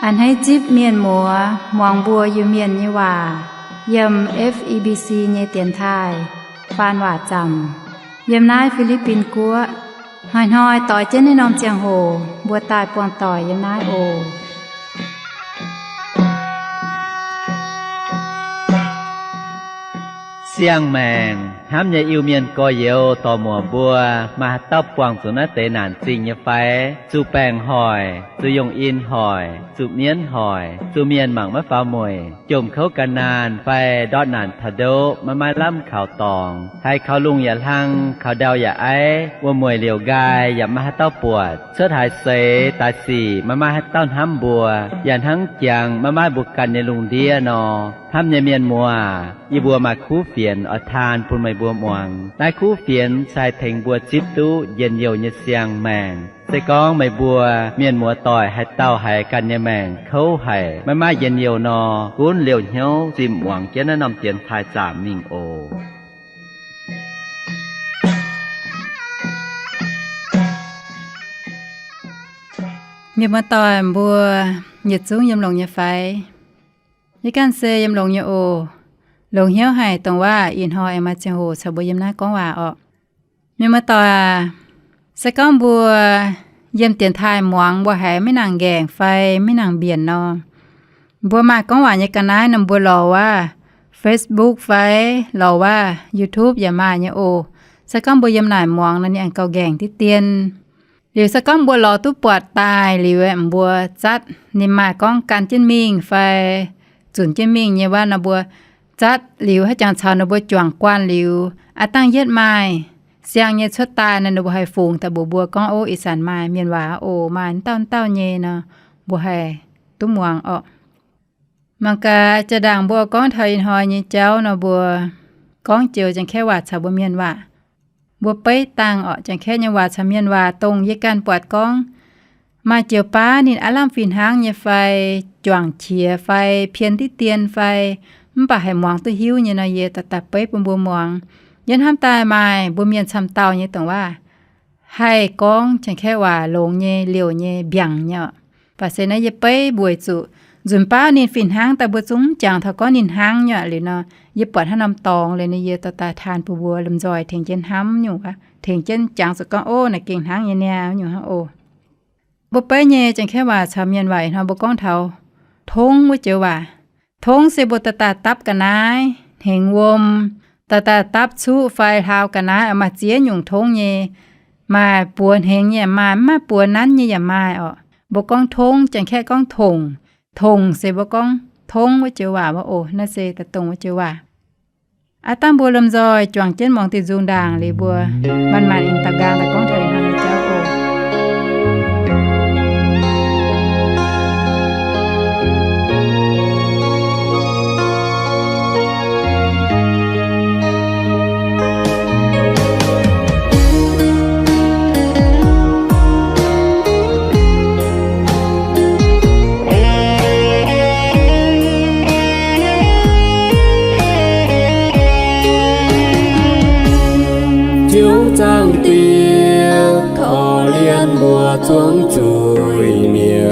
A'hneiv zipv mienh muoz muangx mbuo Iu-Mienh nyei waac yiem F E B C nyei dienx taaih faan waac zaamc yiem naaiv Fi^li^bin Guoqv. Hnoi-hnoi doix jienv naaiv norm ziangh hoc mbuo daaih buangh doic yiem naaiv oc. Siang-maengc hnamv nyei Iu-Mienh gorx-youz dorc-muoc mbuo, maaih haaix dauh buangh zuqc naaiv deix naanc zingh nyei fai? Zuqc baengc hoic, zuqc yongh in hoic, zuqc mienv hoic, zuqc mienh mangc maiv faaux mueic, jomc kouv ga'naanh fai ndortv naanc taux ndoqv maiv maaih lamh kaux dorngx, haiz kaux lungh yaac hlang, kaux ndau yaac aiv, wuom-mueic liouc nqaai yaac maiv maaih haaix dauh buatc, cuotv haaix seix daaih sic maiv maaih haaix dauh hnamv mbuo, yaac hnangv jangx maiv maaih mbuo ganh nyei lungh ndiev nor. Hnamv nyei mienh muoz, yie mbuo maaih kuv fienx oix taan bun meih mbuo muangx. Naaiv kuv fienx se haih tengx mbuo zipv duqv njien-youh nyei siang-maengc. Se gorngv meih mbuo mienh muoz doic haaix dauh haiz ganh nyei maengc kouv haic, maiv maaih njien-youh nor, gunv liouh hnyouv zimh muangx jienv naaiv norm dienx taaih zaamc mingh oc. Mienh muoz doic mbuo yietc zungv yiem longx nyei fai? Yie ganh se yiem longx nyei oc. Longx hnyouv haic dongh waac ih hnoi aengx maaih ziangh hoc caux mbuo yiem naaiv gorngv waac orqc. Mienh muoz doic aac, se gorngv mbuo yiem dienx taaih muangx mbuo haiz maiv nangc nqaengc fai maiv nangc mbienc nor, mbuo maaih gorngv waac nyei ga'naaiv nor mbuo lorz waac Facebook fai lorz waac YouTube yaac maaih nyei oc. Se gorngv mbuo yiem naaic muangx nor ninh aengx gauh nqaengc diqv dien. Liuz se gorngv mbuo lorz duqv buatc daaih liuz aeqv, mbuo zatv ninh maaih gorngv gan jienv mingh fai zunc jienv mingh nyei waac nor mbuo zatv liuz haaix jangx caux ninh mbuo juangc guanh liuz, aav dangh yietv maaih siang nyei cuotv daaih nor ninh mbuo haih fungx daaih mbuox mbuo gorngv, ov, ih zanc maaih mienh waac oc, maaih wuov dauh wuov dauh nyei nor, mbuo haih duqv muangx orqc. Mangc gaax jaa-ndaangc mbuo gorngv taux ih hnoi nyei jauv nor mbuo gorngv joux Janx-Kaeqv waac caux mbuo mienh waac. Mbuo beiv dangh orqc, Janx-Kaeqv nyei waac caux mienh waac dongh yie ganh buatc gorngv maaih joux baav ninh aav lamh fih hnangv nyei fai juangc qiex fai pien diqv dien fai, mv baac haih muangx duqv hiuv nyei nor yie daaih daaih beiv bun mbuo muangx. Yie hnamv daaih maaih mbuo mienh camv dauh nyei dongh waac haih gorngv Janx-Kaeqv waac longx nyei, liouh nyei, mbiaangc nyei orqc. Baac se naaiv yie beiv mbuox zuqc nzunc baav ninh fih hnangv daaih mbuo zungv mv jangx taux gorngv ninh hnangv nyei aqv. Liuz nor yie buatc hnangv norm dorngx liuz nor yie daaih daaih taan bun mbuo lomh nzoih tengx jienv hnamv nyungc, tengx jienv jangx zuqc gorngv, ov, naaic gengh hnangv nyei niaa nyungc hnangv oc. Mbuo beiv nyei Janx-Kaeqv waac caux mienh waac ih hnoi mbuo gorngv taux tongv wuov joux waac. Tongv se mbuo daaih daaih dapv ga'naaiv, hnengx wuom, daaih daaih dapv cuqv fai hlaau ga'naaiv, maaih ziex nyungc tongv nyei. Maaih buoz hnengx nyei yaac maaih, mv maaih buoz nanv nyei yaac maaih orqc. Mbuo gorngv tongv, Janx-Kaeqv gorngv tongc. Tongc se mbuo gorngv tongv wuov joux waac wuov oc. Naaiv se daaih dongh wuov joux waac. Aav dangh mbuo lomh nzoih juangc jienv muangx diuh nzung ndaangc liuz mbuo manc-manc in daux nqaang daaih gorngv taux ih hnoi nyei jauv oc. Ziouv Zaangc Diex korv-lienh mbuo zuangx zuiz-mienh,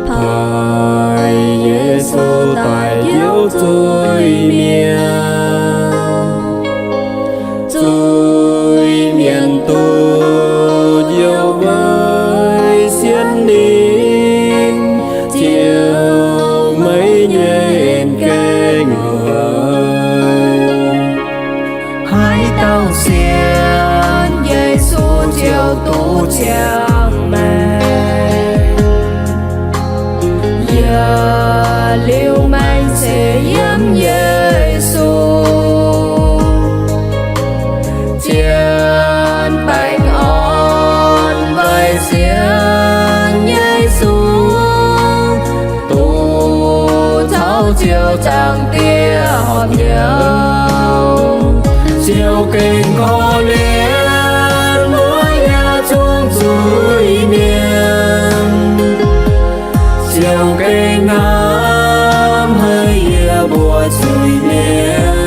paaix Yesu daaih njoux zuiz-mienh. Zuiz-mienh duqv njoux weic sienx ninh, ziouc maiv nyei en gaengh lueic. Haaix dauh sienx Yesu ziouc duqv ziangh maengc. Yaac liuz maengc se yiem Yesu. Zien baengh orn weic sienx Yesu, duqv caux Ziouv Zaangc Diex horpc hnyouv. Ziouv gengh korv-lienh mbuo yaac zuangx zuiz-mienh. Ziouv gengh hnamv haic yie mbuo zuiz-mienh.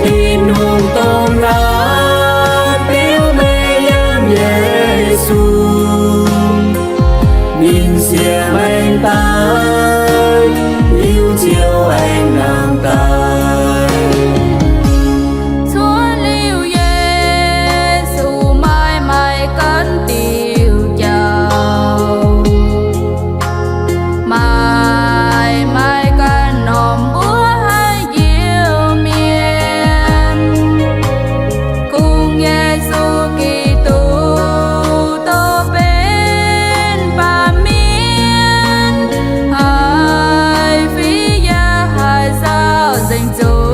Tin-Hungh dongh naaiv biux meih yiem Yesu. Sieqv maengx daaih, liuz ziouc aengx nangh daaih. Cuotv liuz Yesu maaih, maaih ganh diuh jauv, maaih, maaih ganh norm mbuo haaix njoux mienh. Kungx Yesu Giduc dongh benx baamh mienh, haiz fih yaac haiz nzauh nzengc zuiz.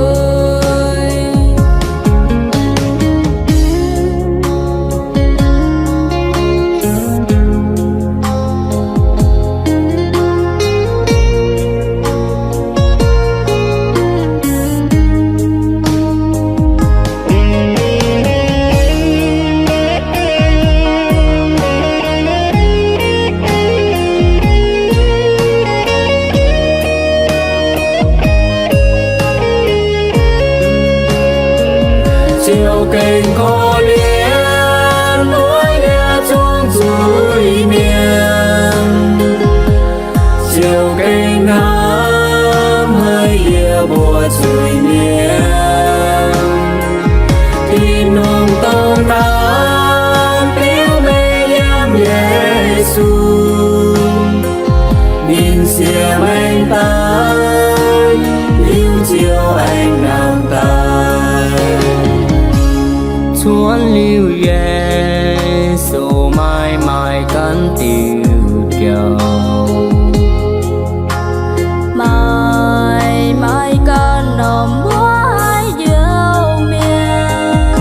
Ziouc gengh korv-lienh mbuo yietc zungv zuiz-mienh. Ziouc gengh hnamv haiz yie mbuo zuiz-mienh. Tin-Hungh dongh hnamv biaux meih yiem Yesu. Ninh sieqv maengx daaih, liuz ziouc aengx nangh daaih. Cuotv liuz Yesu maaih, maaih ganh diuh jauv, maaih, maaih ganh norm mbuo haaix njoux mienh.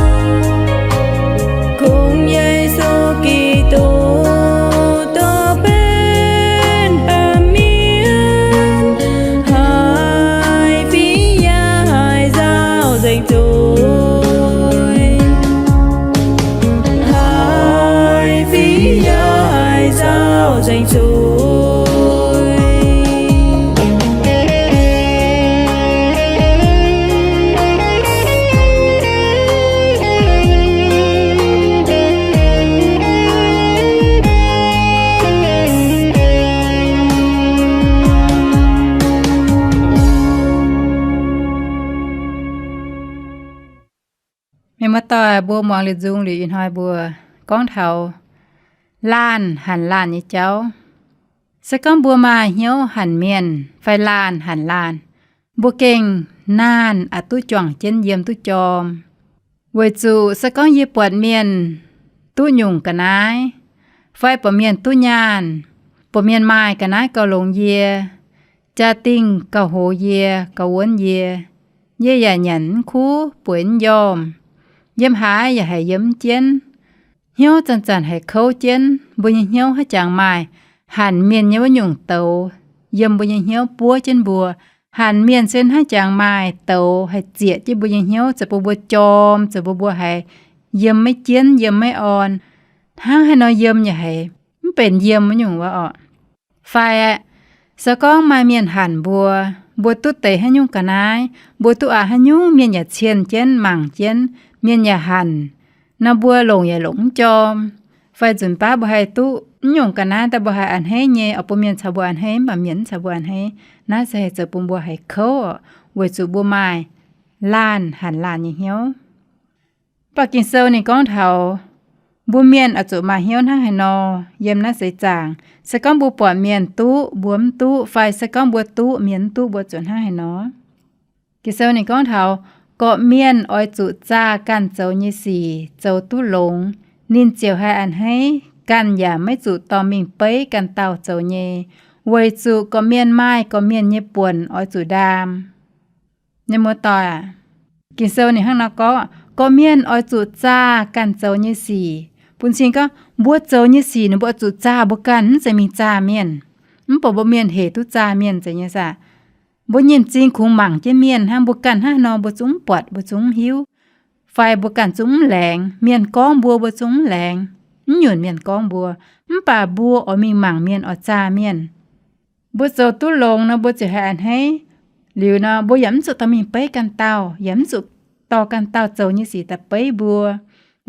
Kungx Yesu Giduc dongh benx baamh mienh, haiz fih yaac haiz nzauh nzengc zuiz. Haiz fih yaac haiz nzauh nzengc zuiz. Mienh muoz-doic, mbuo muangx liuz nzung liuz ih hnoi mbuo gorngv taux laanh hanc laanh nyei jauv. Se gorngv mbuo maaih hnyouv hanc mienh fai laanh hanc laanh, mbuo gengh naanh aqc duqv juangc jienv yiem duqv jorm. Weic zuqc se gorngv yie buatc mienh duqv nyungc ga'naaiv, fai buatc mienh duqv nyaanh, buatc mienh maaih ga'naaiv gauh longx yie, jaa-dingh gauh hoz yie, gauh wuonv yie, yie yaac nyanc mv kuv, bueix mv njormh, yiem haaix yaac haiz yiem mv jienv. Hnyouv zanc-zanc haiz kouv jienv. Mbuo nyei hnyouv haaix jangx maaih hanc mienh nyei wuov nyungc douz yiem mbuo nyei hnyouv buov jienv mbuo. Hanc mienh se hnangv jangx maaih douz haih zieqc jienv mbuo nyei hnyouv, zoux bun mbuo jorm, zoux bun mbuo haiz yiem maiv jienv, yiem maiv orn. Hnangv haaix nor yiem yaac haiz mv benx yiem wuov nyungc wuov orqc. Fai aeqv, se gorngv maaih mienh hanc mbuo, mbuo duqv deix haaix nyungc ga'naaiv, mbuo duqv aqc haaix nyungc, mienh yaac cien jienv mangc jienv, mienh yaac hanc nor, mbuo longc yaac longc mv jorm. Fai nzunc baav mbuo haih duqv mv nyungc ga'naaiv daaih mbuo haiz a'hneiv nyei, oix bun mienh caux mbuo a'hneiv, mv baac mienh mv caux mbuo a'hneiv. Naaiv se haih zoux bun mbuo haiz kouv orqc, weic zuqc mbuo maaih laanh hanc laanh nyei hnyouv. Mv baac Ging-Sou ninh gorngv taux mbuo mienh oix zuqc maaih hnyouv hnangv haaix nor yiem naaiv seix zaangc. Se gorngv mbuo buatc mienh duqv mbuo mv duqv, fai se gorngv mbuo duqv mienh mv duqv, mbuo zuqc hnangv haaix nor. Ging-Sou ninh gorngv taux gorqv-mienh oix zuqc zaah ganh zoux nyei sic zoux duqv longx, ninh ziouc haih a'hneiv. Ganh yaac maiv zuqc dorh mingh beiv ganh dauh zoux nyei, weic zuqc gorqv-mienh maaih gorqv-mienh nyei buonc oix zuqc ndaam. Mienh muoz-doic aac, Ging-Sou ninh hnangv nor gorngv, gorqv-mienh oix zuqc zaah ganh zoux nyei sic. Bun cing gorngv mbuo zoux nyei sic ninh mbuo oix zuqc zaah mbuo ganh, mv zeiz mingh zaah mienh. Mv baac mbuo mienh hec duqv zaah mienh zeiz nyei saah? Mbuo nyei m'zing kungx mangc jienv mienh hnangv, mbuo ganh hnangv haaix nor mbuo zungv mv buatc, mbuo zungv mv hiuv, fai mbuo ganh zungv mv laengz. Mienh gorngv mbuo, mbuo zungv mv laengz, mv nyunc mienh gorngv mbuo. Mv baac mbuo oix mingh mangc mienh oix zaah mienh. Mbuo zoux duqv longx nor, mbuo ziouc haih a'hneiv. Liuz nor, mbuo yaac mv zuqc dorh mingh beiv ganh dauh, yaac mv zuqc dorh ganh dauh zoux nyei sic daaih beiv mbuo.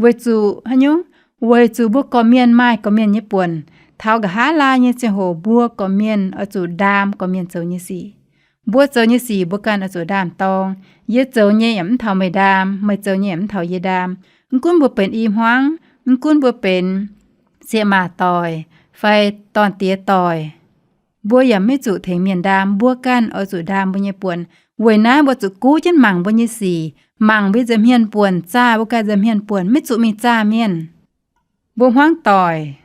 Weic zuqc haaix nyungc? Weic zuqc mbuo gorqv-mienh maaih gorqv-mienh nyei buonc. Taux nqa'haav laai nyei ziangh hoc mbuo gorqv-mienh oix zuqc ndaam gorqv-mienh zoux nyei sic. Mbuo zoux nyei sic mbuo ganh oix zuqc ndaam-dorng. Yie zoux nyei yaac mv taux meih ndaam, meih zoux nyei yaac mv taux yie ndaam. Mv gunv mbuo benx i hmuangv, mv gunv mbuo benx sieqv-maac doic fai dorn-diex doic, mbuo yaac maiv zuqc tengx mienh ndaam. Mbuo ganh oix zuqc ndaam mbuo nyei buonc. Weic naaiv mbuo zuqc guv jienv mangc mbuo nyei sic, mangc mbuo nza'hmien buonc, zaah mbuo ganh nza'hmien buonc, maiv zuqc mingh zaah mienh. Mbuo hmuangv doic,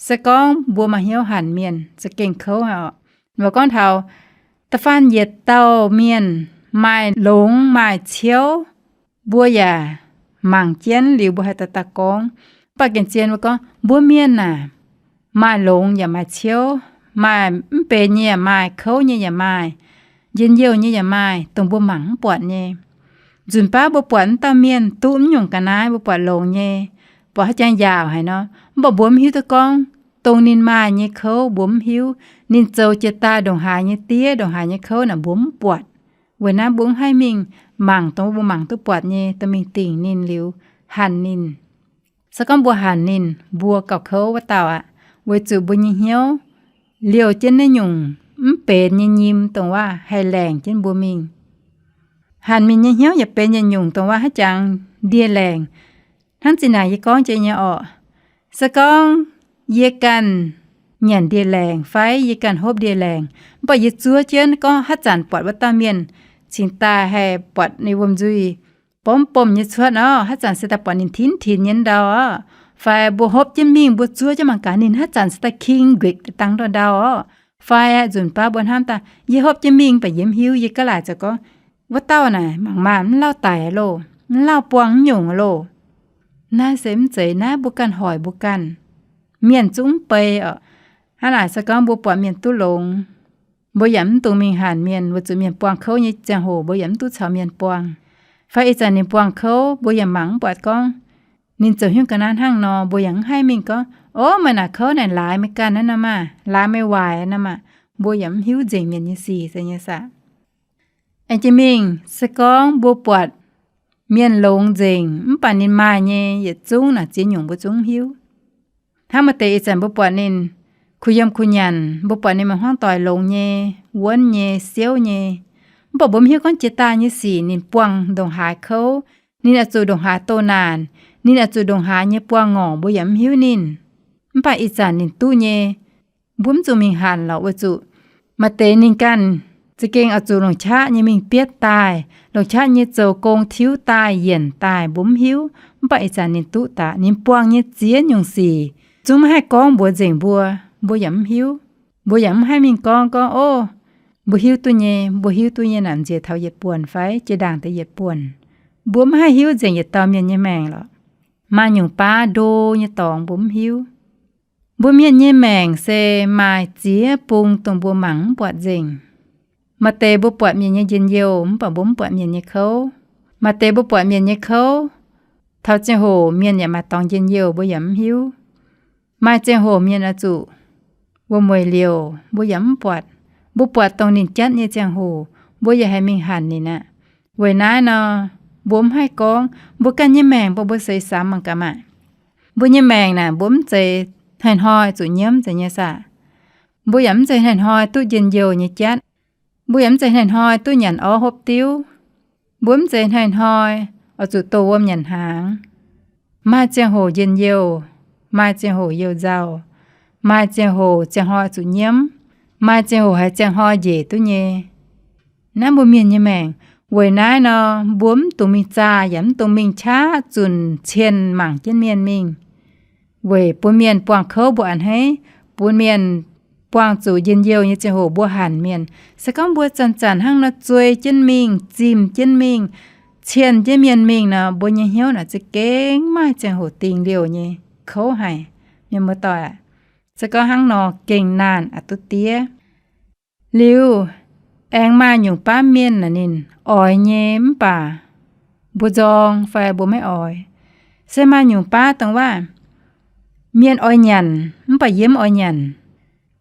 se gorngv mbuo maaih hnyouv hanc mienh za'gengh kouv oc. Mbuo gorngv taux da'faanh yietc dauh mienh maaih longx maaih ciouv, mbuo yaac mangc jienv liuz mbuo haih daaih daaih gorngv. Mv baac gengh zien mbuo gorngv mbuo mienh aah, maaih longx yaac maaih ciouv, maaih mv benx nyei yaac maaih, kouv nyei yaac maaih, njien-youh nyei yaac maaih, dongh mbuo mangc mv buatc nyei. Nzunc baav mbuo buatc wuov dauh mienh duqv mv nyungc ga'naaiv, mbuo buatc longx nyei, buatc haaix jangx yaauc haic nor, mv baac mbuo mv hiuv duqv gorngv dongh ninh maaih nyei kouv mbuo mv hiuv. Ninh zoux jiex daaih ndongc haaix nyei diev, ndongc haaix nyei kouv naaic mbuo mv buatc. Weic naaiv mbuo mv haih mingh mangc dongh mbuo mangc duqv buatc nyei, dorh mingh dingc ninh liuz hanc ninh. Se gorngv mbuo hanc ninh, mbuo gauh kouv wuov dauh aqv, weic zuqc mbuo nyei hnyouv liouh jienv naaiv nyungc mv benx nyei nyim, dongh waac haih laengc jienv mbuo mingh. Hanc mienh nyei hnyouv yaac benx yietc nyungc, dongh waac haaix jangx ndie-laengc. Hnangv zinh naaic yie gorngv jiex nyei orqc, se gorngv yie ganh nyanc ndie-laengc fai yie ganh hopv ndie-laengc, mv baac yie zuov jienv gorngv haaix zanc buatc wuov dauh mienh cingx daaih haih buatc ninh wuom-nzuih bomv bomh nyei cuotv orqc, haaix zanc se daaih buatc ninh tinv tinx nyei ndau orqc, fai mbuo hopv jienv mingh, mbuo zuov jienv mangc gaax ninh haaix zanc se daaih king nquekc dangx ndau-ndau orqc, fai nzunc baav mbuo hnamv daaih yie hopv jienv mingh baac yie mv hiuv, yie gaav laaic zoux gorngv, wuov dauh naaic mangc maah, mv lauh daic loh, mv lauh buangh mv nyungc loh. Naaiv se mv zeiz, naaiv mbuo ganh hoic mbuo ganh. Mienh zungv mv bei orqc. Hnangv naaic se gorngv mbuo buatc mienh duqv longx, mbuo yaac mv dungx mingh hanc mienh, weic zuqc mienh buangh kouv nyei ziangh hoc mbuo yaac mv duqv caux mienh buangh. Fai ih zanc ninh buangh kouv mbuo yaac mangc mv buatc gorngv ninh zoux hnyouv ga'naaiv hnangv nor, mbuo yaac mv haih mingh gorngv, ov, meih naaic kouv naaic laaix meih ganh naaiv nor maah, laaix meih waaic nor maah. Mbuo yaac mv hiuv nzengc mienh nyei sic se nyei saah. Aengx jiex mingh se gorngv mbuo buatc mienh longx nzengc mv baac ninh maaih nyei yietc zungv naaic ziex nyungc mbuo zungv mv hiuv. Hnangv maaih deix ih zanc mbuo buatc ninh kuh yiem kuh nyanc, mbuo buatc ninh maaih hmuangv doic longx nyei, wuonv nyei, siouv nyei, mv baac mbuo mv hiuv gorngv jiex daaih nyei sic ninh buangh ndongc haaix kouv, ninh oix zuqc ndongc haaix doh naanc, ninh oix zuqc ndongc haaix nyei buangh ngorc mbuo yaac mv hiuv ninh. Mv baac ih zanc ninh duqv nyei, mbuo mv zuqc mingh hanc lorqc, weic zuqc maaih deix ninh ganh za'gengh oix zuqc longc qaqv nyei mingh bietv daaih, longc qaqv nyei zoux gong tiuv daaih, yienc daaih, mbuo mv hiuv. Mv baac ih zanc ninh duqv daaih, ninh buangh nyei ziex nyungc sic zungv maiv haih gorngv mbuox nzengc mbuo, mbuo yaac mv hiuv. Mbuo yaac mv haih mingh gorngv, gorngv, ov, mbuo hiuv duqv nyei, mbuo hiuv duqv nyei naaic nziex taux yietc buonc fai jiex ndaangc deix yietc buonc. Mbuo mv haih hiuv nzengc yietc dauh mienh nyei maengc lorqc. Maaih nyungc baav ndo nyei dorngx mbuo mv hiuv. Mbuo mienh nyei maengc se maaih ziex bung dongh mbuo mangc mv buatc nzengc. Maaih deix mbuo buatc mienh nyei njien-youh mv baac mbuo mv buatc mienh nyei kouv. Maaih deix mbuo buatc mienh nyei kouv, taux ziangh hoc mienh yaac maaih dorngx njien-youh mbuo yaac mv hiuv. Maaih ziangh hoc mienh oix zuqc wuom-mueic liouc mbuo yaac mv buatc. Mbuo buatc dongh ninh jatv nyei ziangh hoc, mbuo yaac haih mingh hanc ninh aqv. Weic naaiv nor, mbuo mv haih gorngv mbuo ganh nyei maengc, mbuo mbuo seix samx mangc gaax maah. Mbuo nyei maengc naaic, mbuo mv zeiz hnoi-hnoi zuqc nyiemv nzengc nyei saah. Mbuo yaac mv zeiz hnoi-hnoi duqv njien-youh nyei jatv. Mbuo yaac mv zeiz hnoi-hnoi duqv nyanc orv hopv diuv. Mbuo mv zeiz hnoi-hnoi oix zuqc doh wuom nyanc hnaangx. Maaih ziangh hoc njien-youh, maaih ziangh hoc youh nzauh, maaih ziangh hoc ziangh hnoi zuqc nyiemv, maaih ziangh hoc haiz ziangh hnoi njiec duqv nyei. Naaiv mbuo mienh nyei maengc. Weic naaiv nor, mbuo mv dungx mingh zaah yaac mv dungx mingh qaqv zunc cien mangc jienv mienh mingh. Weic bun mienh buangh kouv mbuo a'hneiv, bun mienh buangh zuqc njien-youh nyei ziangh hoc mbuo hanc mienh. Se gorngv mbuo zanc-zanc hnangv nor zuei jienv mingh, zimh jienv mingh, cien jienv mienh mingh nor, mbuo nyei hnyouv naaic za'gengh maaih ziangh hoc dingh liouh nyei, kouv haic. Mienh muoz-doic aac, se gorngv hnangv nor gengh naanh aqc duqv diev. Liuz, aengx maaih nyungc baav mienh naaic ninh oix nyei mv baac mbuo nzorng fai mbuo maiv oix. Se maaih nyungc baav dongh waac, mienh oix nyanc mv baac yie mv oix nyanc,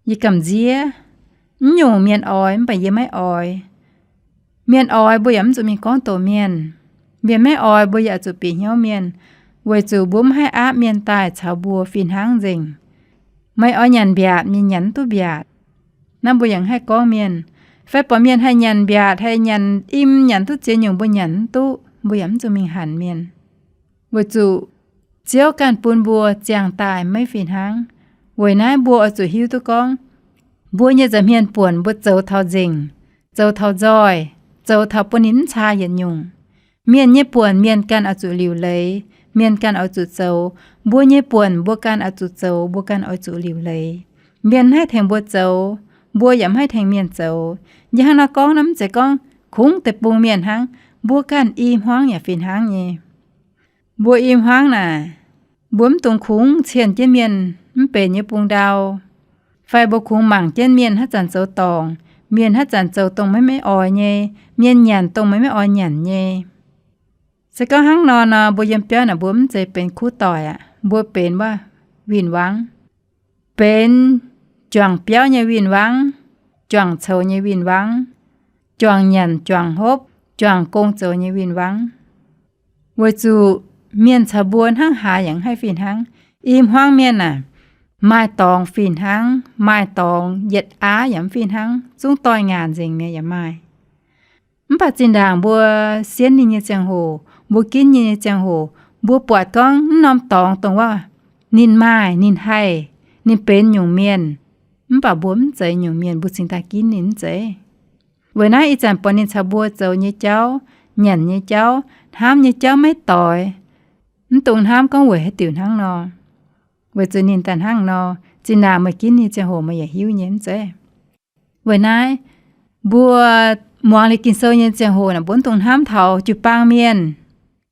yie gamh nziev. Mv nyungc mienh oix mv baac yie maiv oix. Mienh oix mbuo yaac mv zuqc mingh gorngv doqc mienh. Mienh maiv oix mbuo yaac zuqc bieqc hnyouv mienh, weic zuqc mbuo mv haih aapv mienh daaih caux mbuo fih hnangv nzengc. Meih oix nyanc mbiaatc, mienh nyanc mv duqv mbiaatc. Naaiv mbuo yaac haih gorngv mienh. Fai buatc mienh haih nyanc mbiaatc, haih nyanc im, nyanc duqv ziex nyungc, mbuo nyanc mv duqv, mbuo yaac mv zuqc mingh hanc mienh. Weic zuqc Ziouv ganh bun mbuo ziangh daaih maiv fih hnangv. Weic naaiv mbuo oix zuqc hiuv duqv gorngv, mbuo nyei nza'hmien buonc mbuo zoux taux nzengc, zoux taux nzoih, zoux taux bun ninh mv caa yietc nyungc. Mienh nyei buonc mienh ganh oix zuqc liuc leiz, mienh ganh oix zuqc zoux. Mbuo nyei buonc mbuo ganh oix zuqc zoux, mbuo ganh oix zuqc liuc leiz. Mienh mv haih tengx mbuo zoux, mbuo yaac mv haih tengx mienh zoux. Yie hnangv nor gorngv naaiv mv zeiz gorngv kungx deic-bung mienh hnangv, mbuo ganh i hmuangv yaac fih hnangv nyei. Mbuo i hmuangv naaic, mbuo mv dungx kungx cienh jienv mienh mv benx nyei bung ndau, fai mbuo kungx mangc jienv mienh haaix zanc zoux dorngc, mienh haaix zanc zoux dongh meih maiv oix nyei, mienh nyanc dongh meih maiv oix nyanc nyei. Se gorngv hnangv nor nor, mbuo yiem biauv naaic mbuo mv zeiz benx kuv doic aqv, mbuo benx wuov win-wangv, benx juangc biauv nyei win-wangv, juangc coux nyei win-wangv, juangc nyanc juangc hopv, juangc gong zoux nyei win-wangv. Weic zuqc mienh caux mbuo hnangv haaix yaac mv haih fih hnangv. I hmuangv mienh aah, maaih dorngx fih hnangv, maaih dorngx yietc aav yaac mv fih hnangv, zungv doix-ngaanc nzengc mi'aqv yaac maaih. Mv baac zinh ndaangc mbuo sienv ninh nyei ziangh hoc, mbuo ginv ninh nyei ziangh hoc, mbuo buatc gorngv mv norm dorngx dongh wuov ninh maaih, ninh haih, ninh benx nyungc mienh, mv baac mbuo mv zeiz nyungc mienh, mbuo cingx daaih ginv ninh mv zeiz. Weic naaiv ih zanc buatc ninh caux mbuo zoux nyei jauv, nyanc nyei jauv, hnamv nyei jauv maiv doix, mv dungx hnamv gorngv weic haaix diuc hnangv nor. Weic zuqc ninh daaih hnangv nor, zinh ndaangc meih ginv ninh ziangh hoc meih yaac hiuv nyei mv zeiz. Weic naaiv, mbuo muangx liuz Ging-Sou nyei ziangh hoc naaic, mbuo mv dungx hnamv taux jiu-baang mienh,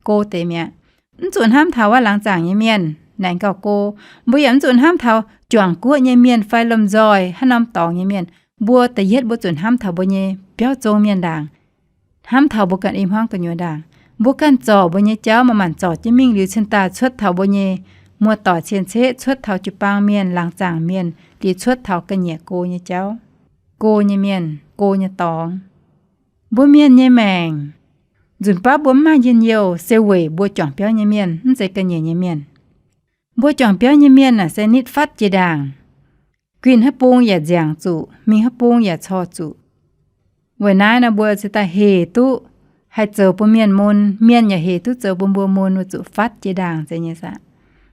go deix mi'aqv. Mv zuqc hnamv taux wuov laangz zaangc nyei mienh, naaic gauh go. Mbuo yaac mv zuqc hnamv taux juangc guoqv nyei mienh fai lomh nzoih haaix norm dorngx nyei mienh. Mbuo da'yietv mbuo zuqc hnamv taux mbuo nyei biauv zong mienh ndaangc, hnamv taux mbuo ganh i hmuangv gu'nyuoz ndaangc. Mbuo ganh zorc mbuo nyei jauv maaih maanc zorc jienv mingh liuz cingx daaih cuotv taux mbuo nyei muoz-doic cien-ceqv, cuotv taux jiu-baang mienh, laangz zaangc mienh, liuz cuotv taux ga'nyiec go nyei jauv, go nyei mienh, go nyei dorngx. Mbuo mienh nyei maengc, nzunc baav mbuo mv maaih njien-youh se weic mbuo juangc biauv nyei mienh, mv zeiz ga'nyiec nyei mienh. Mbuo juangc biauv nyei mienh aah, se nitv fatv jiex ndaangc. Guinh haaix bung yaac nziangc zuqc, mingh haaix bung yaac corc zuqc. Weic naaiv nor mbuo cingx daaih hec duqv haih zoux bun mienh mun, mienh yaac hec duqv zoux bun mbuo mun, weic zuqc fatv jiex ndaangc zeiz nyei saah.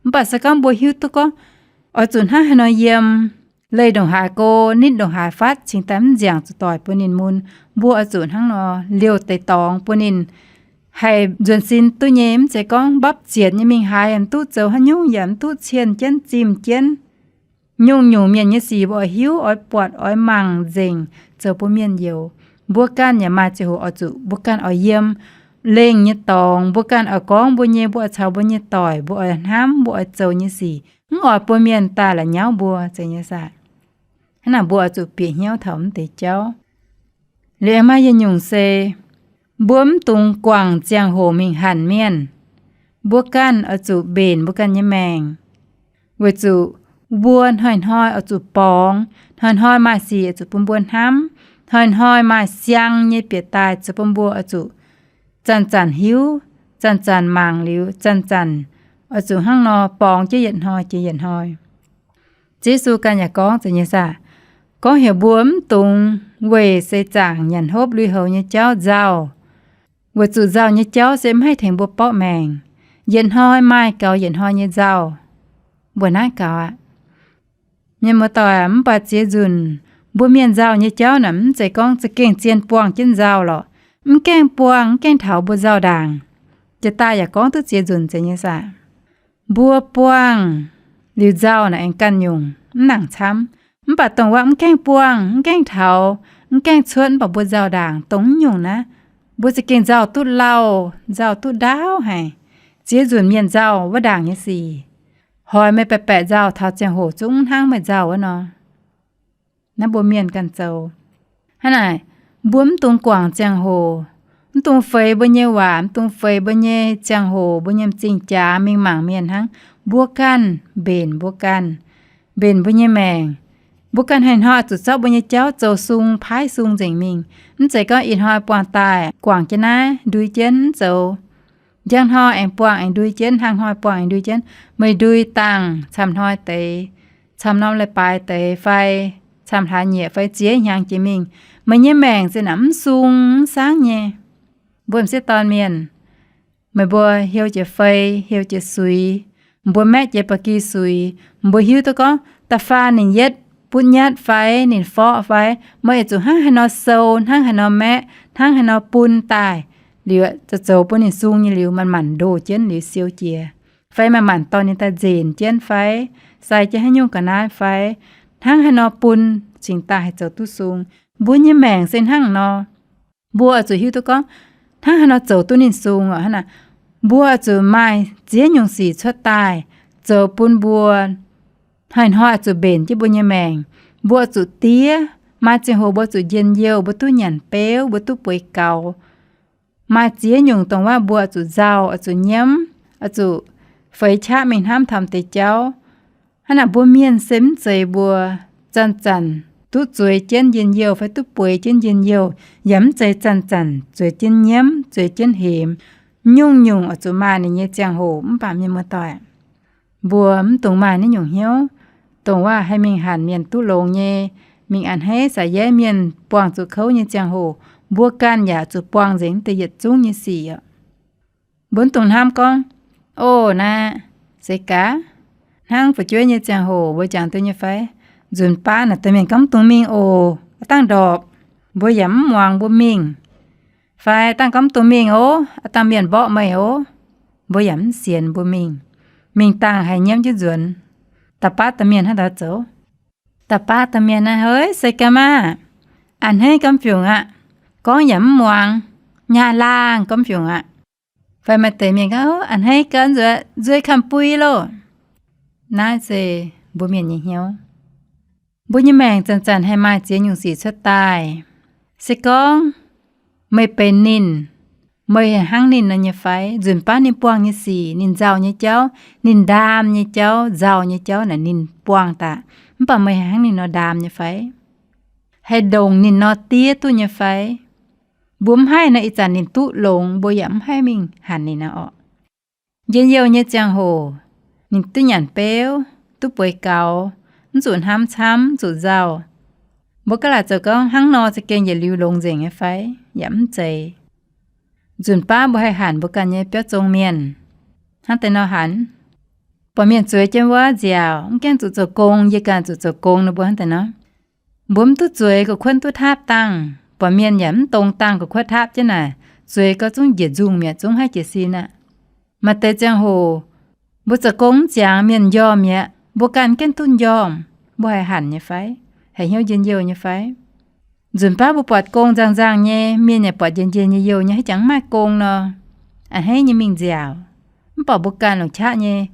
Mv baac se gorngv mbuo hiuv duqv gorngv oix zuqc hnangv haaix nor yiem, leih ndongc haaix go, nitv ndongc haaix fatv cingx daaih mv nziangc zuqc doic bun ninh mun, mbuo oix zuqc hnangv nor liouh deix dorngx bun ninh haih nzuonx sin duqv nyei. Mv zeiz gorngv mbapv zietc nyei mingh haaix yaac mv duqv, zoux haaix nyungc yaac mv duqv, cienh jienv zimh jienv, nyungc-nyungc mienh nyei sic mbuo oix hiuv, oix buatc, oix mangc nzengc, zoux bun mienh youx. Mbuo ganh yaac maaih ziangh hoc oix zuqc mbuo ganh oix yiem lengh nyei dorngx, mbuo ganh oix gorngv mbuo nyei, mbuo oix caux mbuo nyei doic, mbuo oix hnamv, mbuo oix zoux nyei sic, mv oix bun mienh daaih la'nyauv mbuo zeiz nyei saah. Hnangv naaic mbuo oix zuqc bieqc hnyouv taux mv deix jauv. Liuz aengx maaih yietc nyungc se, mbuo mv dungx guangc ziangh hoc mingh hanc mienh. Mbuo ganh oix zuqc mbenc mbuo ganh nyei maengc. Weic zuqc mbuo hnoi-hnoi oix zuqc borngz, hnoi-hnoi maaih sic oix zuqc bun mbuo hnamv, hnoi-hnoi maaih siang nyei bieqc daaih zuqc bun mbuo oix zuqc zanc-zanc hiuv, zanc-zanc mangc liuz, zanc-zanc oix zuqc hnangv nor borngz jienv yietc hnoi jiex yietc hnoi. Ziouv Yesu ganh yaac gorngv zeiz nyei saah, gorngv heuc mbuo mv dungx weic seix zaangc nyanc hopv lui-houx nyei jauv nzauh, weic zuqc nzauh nyei jauv se mv haih tengx mbuo borqv maengc. Yietc hnoi maaih gaux yietc hnoi nyei nzauh. Mbuo naaiv gaux aqv. Mienh muoz-doic, mv baac ziex nzunc mbuo mienh nzauh nyei jauv naaic mv zeiz gorngv za'gengh zien buangh jienv nzauh lorqc. Mv gaengh buangh, mv gaengh taux mbuo nzauh ndaangc. Jiex daaih yaac gorngv duqv ziex nzunc zeiz nyei saah. Mbuo buangh liuz nzauh naaic aengx ganh nyungc, mv nangc camv. Mv baac dongh wuov mv gaengh buangh, mv gaengh taux, mv gaengh cuotv, mv baac mbuo nzauh ndaangc, dongh mv nyungc naaiv, mbuo za'gengh nzauh duqv lauh, nzauh duqv ndaauv haic. Ziex nzunc mienh nzauh wuov ndaangc nyei sic, hoic meih baeqc baeqc nzauh taux ziangh hoc zungv mv hnangv meih nzauh wuov nor. Naaiv mbuo mienh ganh zoux. Hnangv naaic, mbuo mv dungx guangc ziangh hoc, mv dungx feix mbuo nyei waac, mv dungx feix mbuo nyei ziangh hoc, mbuo nyei m'zing jaax mingh mangc mienh hnangv. Mbuo ganh mbenc mbuo ganh, mbenc mbuo nyei maengc. Mbuo ganh hnoi-hnoi zuqc zorqv mbuo nyei jauv zoux sung, paaiv sung nzengc mingh. Mv zeiz gorngv ih hnoi buangh daaih guangc jienv naaiv, ndui jienv mv zoux. Njang hnoi aengx buangh aengx ndui jienv, hnangv hnoi buangh aengx ndui jienv. Meih ndui dangh camv hnoi deix, camv norm leiz-baaix deix fai camv hlaax nyieqc fai ziex hnyangx jiex mingh, meih nyei maengc se naaic mv sung mv saangv nyei. Mbuo m'sieqv dorn mienh, meih mbuo heuc jiex fei, heuc jiex suix, mbuo maeqv jiex ba'gi suix, mbuo hiuv duqv gorngv da'faanh ninh yietv butv nyatv fai ninh forqv fai, meih oix zuqc hnangv haaix nor sou, hnangv haaix nor maeqv, hnangv haaix nor bun daaih, liuz zoux bun ninh sung nyei liuz, manc-manc ndoh jienv liuz siou jiex, fai manc-manc dorh ninh daaih nzenc jienv fai sai jienv haaix nyungc ga'naaiv fai hnangv haaix nor bun cingx daaih haih zoux duqv sung. Mbuo nyei maengc se hnangv nor. Mbuo oix zuqc hiuv duqv gorngv hnangv haaix nor zoux duqv ninh sung oc. Hnangv naaic, mbuo oix zuqc maaih ziex nyungc sic cuotv daaih zoux bun mbuo hnoi-hnoi oix zuqc mbenc jienv mbuo nyei maengc. Mbuo oix zuqc diev, maaih ziangh hoc mbuo zuqc njien-youh, mbuo duqv nyanc beuv, mbuo duqv bueix gaux. Maaih ziex nyungc dongh waac mbuo oix zuqc nzauh, oix zuqc nyiemv, oix zuqc feix qaqv mingh hnamv taux deix jauv. Hnangv naaic, mbuo mienh se mv zeiz mbuo zanc-zanc duqv zueiz jienv njien-youh fai duqv bueix jienv njien-youh, yaac mv zeiz zanc-zanc zueiz jienv nyiemv, zueiz jienv hemx. Nyungc-nyungc oix zuqc maaih ninh nyei ziangh hoc. Mv baac mienh muoz-doic, mbuo mv dungx maaih naaiv nyungc hnyouv, dongh waac haih mingh hanc mienh duqv longx nyei, mingh a'hneiv saax yaiv mienh buangh zuqc kouv nyei ziangh hoc, mbuo ganh yaac zuqc buangh nzengc deix yietc zungv nyei sic oc. Mbuo mv dungx hnamv gorngv, o, naaiv se gaax, hnangv fu'jueiv nyei ziangh hoc mbuo jangx duqv nyei fai? Nzunc baav naaic deix mienh gorngv mv dungx mingh oc, aa dangh ndorpc, mbuo yaac mv muangx mbuo mingh. Fai dangh gorngv mv dungx mingh oc, aa dangh mienh mborqv meih oc, mbuo yaac mv sienx mbuo mingh. Mingh dangh haiz nyiemv jienv nzuonx. Da'baav da'mienh hnangv naaiv zoux. Da'baav da'mienh naaiv, hei, se gaax maah! A'hneiv gomv fiungc aqv. Gorngv yaac mv muangx. Nyaah laangh gomv fiungc aqv. Fai maaih deix mienh gorngv, a'hneiv gaax nzueic, nzueic kamx bui loh. Naaiv se mbuo mienh nyei hnyouv. Mbuo nyei maengc zanc-zanc haih maaih ziex nyungc sic cuotv daaih. Se gorngv meih benx ninh, meih hnangv ninh nor nyei fai? Nzunc baav ninh buangh nyei sic, ninh nzauh nyei jauv, ninh ndaam nyei jauv, nzauh nyei jauv naaic ninh buangh daaih, mv baac meih hnangv ninh nor ndaam nyei fai? Haih ndongc ninh nor diev duqv nyei fai? Mbuo mv haih nor, ih zanc ninh duqv longx, mbuo yaac mv haih mingh hanc ninh nor orqc. Njien-youh nyei ziangh hoc, ninh duqv nyanc beuv, duqv bueix gaux, mv zuqc hnamv camv, mv zuqc nzauh. Mbuo gaav laaic zoux gorngv hnangv nor za'gengh yietc liuz longx nzengc nyei fai? Yaac mv zeiz. Nzunc baav mbuo haih hanc mbuo ganh nyei biauv zong mienh. Hnangv deix nor hanc, buatc mienh zueiz jienv wuov nziaauc, mv gaengh zuqc zoux gong, yie ganh zuqc zoux gong nor, mbuo hnangv deix nor. Mbuo mv duqv zueiz, gu'kuotv duqv taapv dangh. Buatc mienh yaac mv dongz dangh, gu'kuotv taapv jienv naaic, zueiz gau zungv njiec nzungh mi'aqv, zungv haih jiez sin aqv. Maaih deix ziangh hoc mbuo zoux gong mv ziangx, mienh m'njormh mi'aqv, mbuo ganh gaengh duqv m'njormh. Mbuo haih hanc nyei fai? Haih hnyouv njien-youh nyei fai? Nzunc baav mbuo buatc gong nzangh-nzangh nyei, mienh yaac buatc njien-njien nyei youh nyei, haaix jangx mv maaih gong nor, a'hneiv nyei mingh nziaauc. Mv baac mbuo ganh longc qaqv nyei,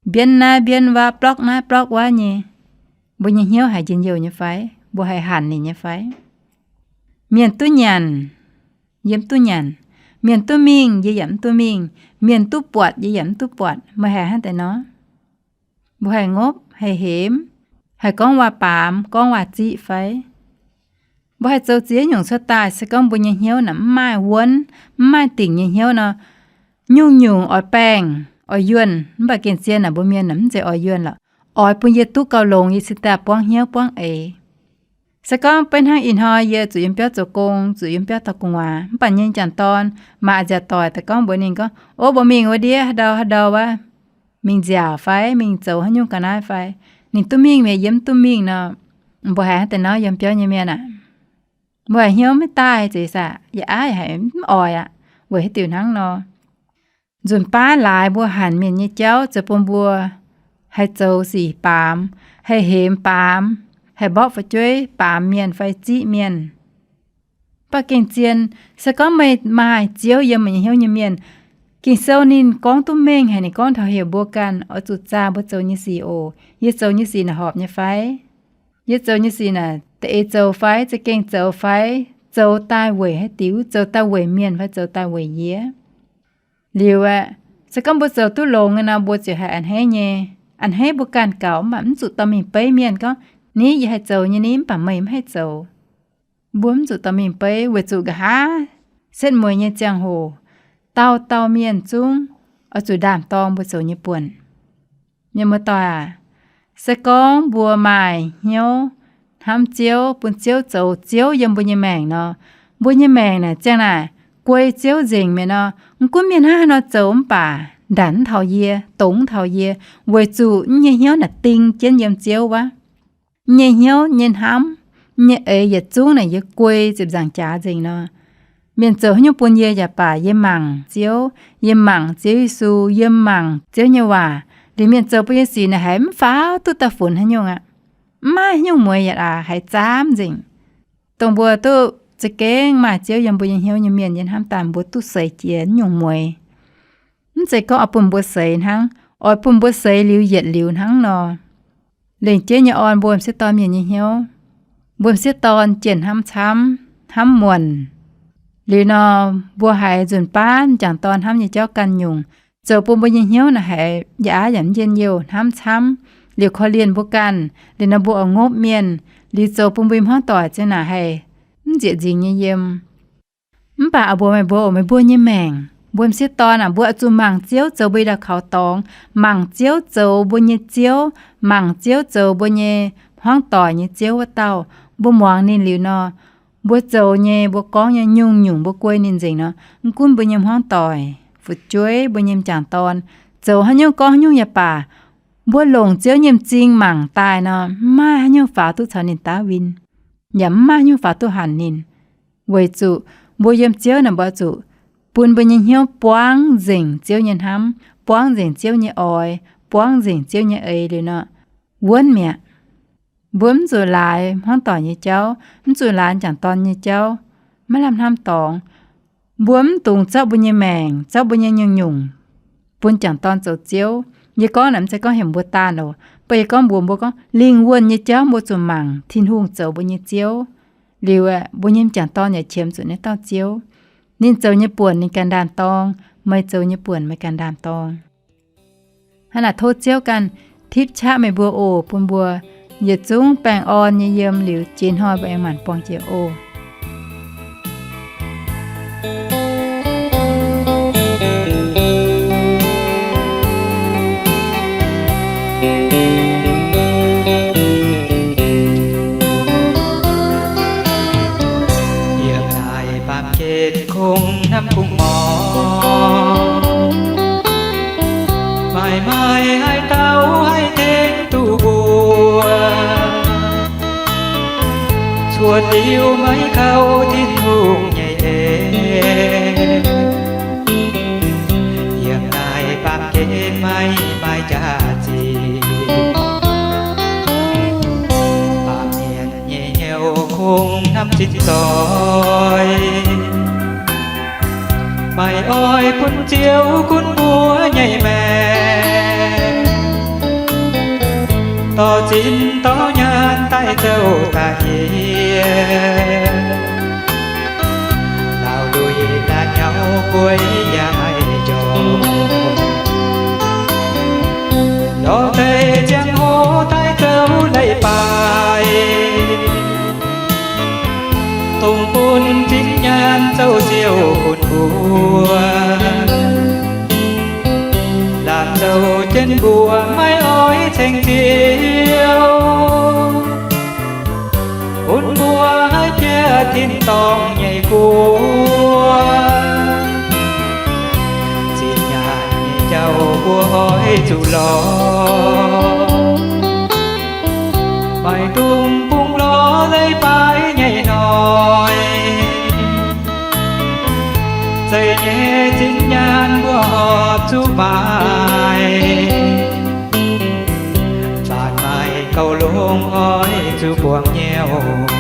mbienv naaiv mbienv wuov, blorqv naaiv blorqv wuov nyei. Mbuo nyei hnyouv haih njien-youh nyei fai? Mbuo haih hanc ninh nyei fai? Mienh duqv nyanc, yie mv duqv nyanc. Mienh duqv mingh, yie yaac mv duqv mingh. Mienh duqv buatc, yie yaac mv duqv buatc. Meih haih hnangv deix nor? Mbuo haih ngopv, haih hemx, haih gorngv waac-baamz, gorngv waac-ziqv fai? Mbuo haih zoux ziex nyungc cuotv daaih, se gorngv mbuo nyei hnyouv naaic mv maaih wuonv, mv maaih dingc nyei hnyouv nor, nyungc-nyungc oix baengh, oix yuonh. Mv baac gengh zien naaic mbuo mienh naaic mv zeiz oix yuonh lorqc. Oix bun yie duqv gauh longx, yie cingx daaih buangv hnyouv buangv eix. Se gorngv beiv hnangv ih hnoi yie zuqc yiem biauv zoux gong, zuqc yiem biauv daux gu'nguaaz, mv baac nyei m'jangc dorn maaih nziaauc doic daaih gorngv mbuox ninh gorngv, ov, mbuo mingh wuov ndiev haaix ndau haaix ndau wuov, mingh nziaauc fai mingh zoux haaix nyungc ga'naaiv fai? Ninh duqv mingh mi'aqv, yie mv duqv mingh nor, mbuo haiz hnangv deix nor yiem biauv nyei mienh aah? Mbuo haiz hnyouv maiv daaih, zeiz aac, yaac aav haiz mv oix aqv. Weic haaix diuc hnangv nor? Nzunc baav laaix mbuo hanc mienh nyei jauv zoux bun mbuo haih zoux sic baamz, haih hemx baamz, haih mborqv fu'jueiv baamz mienh fai ziqv mienh. Mv baac gengh zien, se gorngv meih maaih Ziouv yiem meih nyei hnyouv nyei mienh, Ging-Sou ninh gorngv duqv mengh haic. Ninh gorngv taux heuc mbuo ganh oix zuqc zaah mbuo zoux nyei sic oc. Yie zoux nyei sic naaic horpc nyei fai? Yie zoux nyei sic naaic da'eix zoux fai, za'gengh zoux fai? Zoux daaih weic haaix diuc? Zoux daaih weic mienh fai zoux daaih weic yie? Liuz aeqv, se gorngv mbuo zoux duqv longx nyei nor, mbuo ziouc haih a'hneiv nyei. A'hneiv mbuo ganh gaux, mv baac mv zuqc dorh mingh beiv mienh gorngv, ni, yie haih zoux nyei ni, mv baac meih mv haih zoux. Mbuo mv zuqc dorh mingh beiv, weic zuqc nqa'haav setv mueiz nyei ziangh hoc, dauh dauh mienh zungv oix zuqc ndaam-dorng mbuo zoux nyei buonc. Mienh muoz-doic aac, Se gorngv mbuo maaih hnyouv hnamv Ziouv, bun Ziouv zoux Ziouv yiem mbuo nyei maengc nor, mbuo nyei maengc naaic ziang naaic guei Ziouv nzengc mi'aqv nor. Mv gunv mienh hnangv haaix nor zoux mv baac ndanc mv taux yie, dongz mv taux yie, weic zuqc yie nyei hnyouv naaic ding jienv yiem Ziouv wuov. Yie nyei hnyouv, yie nyei hnamv, yie nyei eix yietc zungv naaic yie guei ziepc nzaangc jaax nzengc nor. Mienh zoux haaix nyungc bun yie yaac baac yie mangc Ziouv, yie mangc Ziouv Yesu, yie mangc Ziouv nyei waac. Liuz mienh zoux bun yie sic naaic haiz mv faaux duqv daaih funx haaix nyungc aqv. Mv maaih haaix nyungc mueiz yaac aac haiz zaamv nzengc. Dongh mbuo duqv za'gengh maaih Ziouv yiem mbuo nyei hnyouv nyei mienh, yie hnamv daaih mbuo duqv seix jiex nyungc mueiz. Mv zeiz gorngv oix bun mbuo seix hnangv, oix bun mbuo seix liuz yietc liuz hnangv nor. Lengc jeiv nyei orn mbuo m'sieqv dorn mienh nyei hnyouv, mbuo m'sieqv dorn jienh hnamv camv, hnamv muonc. Liuz nor, mbuo haiz nzunc baav m'jangc dorn hnamv nyei jauv ganh nyungc, zoux bun mbuo nyei hnyouv naaic haiz yaac aav yaac mv njien-youh, hnamv camv. Liuz korv-lienh mbuo ganh, liuz nor mbuo oix ngopv mienh, liuz zoux bun mbuo nyei hmuangv doic ziang naaic haih mv nzieqc nzingx nyei yiem. Mv baac a'buoz meih mbuo oc, meih mbuo nyei maengc, mbuo m'sieqv dorn aac, mbuo oix zuqc mangc Ziouv zoux mbuo nyei ndau kaux dorngx, mangc Ziouv zoux mbuo nyei Ziouv, mangc Ziouv zoux mbuo nyei hmuangv doic nyei Ziouv wuov dauh. Mbuo muangx ninh liuz nor, mbuo zoux nyei, mbuo gorngv nyei nyungc-nyungc mbuo guei ninh nzengc nor, mv gunv mbuo nyei hmuangv doic, fu'jueiv, mbuo nyei m'jangc dorn, zoux haaix nyungc gorngv haaix nyungc yaac baac, mbuo longc Ziouv nyei m'zing mangc daaih nor, mv maaih haaix nyungc faaux duqv caux ninh daav win, yaac mv maaih haaix nyungc faaux duqv hanc ninh. Weic zuqc mbuo yiem Ziouv naaic mbuo zuqc bun mbuo nyei hnyouv buangv nzengc Ziouv nyei hnamv, buangv nzengc Ziouv nyei oix, buangv nzengc Ziouv nyei eix liuz nor, wuonv mi'aqv. Mbuo mv zuqc laaix hmuangv doic nyei jauv, mv zuqc laaix m'jangc dorn nyei jauv, maiv lamh hnamv dorngx. Mbuo mv dungx zorqv mbuo nyei maengc, zorqv mbuo nyei nyungc-nyungc bun m'jangc dorn zoux ziouv. Yie gorngv naaic mv zeiz gorngv heuc mbuo daanh oc. Mv baac yie gorngv mbuox mbuo gorngv lingh wuonh nyei jauv mbuo zuqc mangc Tin-Hungh zoux mbuo nyei Ziouv. Liuz aeqv, mbuo nyei m'jangc dorn yaac qiemx zuqc naaiv dauh Ziouv. Ninh zoux nyei buonc ninh ganh ndaanh-dorng, meih zoux nyei buonc meih ganh ndaanh-dorng. Hnangv naaic tov Ziouv ganh tipv qaqv meih mbuo oc, bun mbuo yietc zungv baengh orn nyei yiem liuz jiex hnoi mbuo aengx maanc buangh jiex oc. Yiem naaic baamh gen kungx hnamv kungx morng, maaih maaih haaix dauh haih tengx duqv mbuo, cuotv liuz maiv kaux Tin-Hungh nyei en. Yiem naaic baamh gen maiv maaih jaax-zinh, baamh mienh nyei hnyouv kungx hnamv zinh zoih, maaih oix bun Ziouv gunv mbuo nyei maengc, dorh zinh dorh nyaanh daaih zouv daaih yie. Laauh lui daaih nyauv bueix yaac maiv njormh, lorz deix ziangh hoc daaih zouv leiz-baaix, dongh bun zinh nyaanh zouv siou bun mbuo. Laanh zouv jienv mbuo maiv oix ceng Ziouv, bun mbuo haih bieqc tin-dorngh nyei guoqv. Zinh nyaanh nyei jauv mbuo oix zuqc lorz, maiv dungx bungx lorz leiz-baaix nyei hnoi. Zeiz nyei zinh nyaanh mbuo horpc zuqc maaih, mv baac maaih gauh longx oix zuqc buangh nyei oc.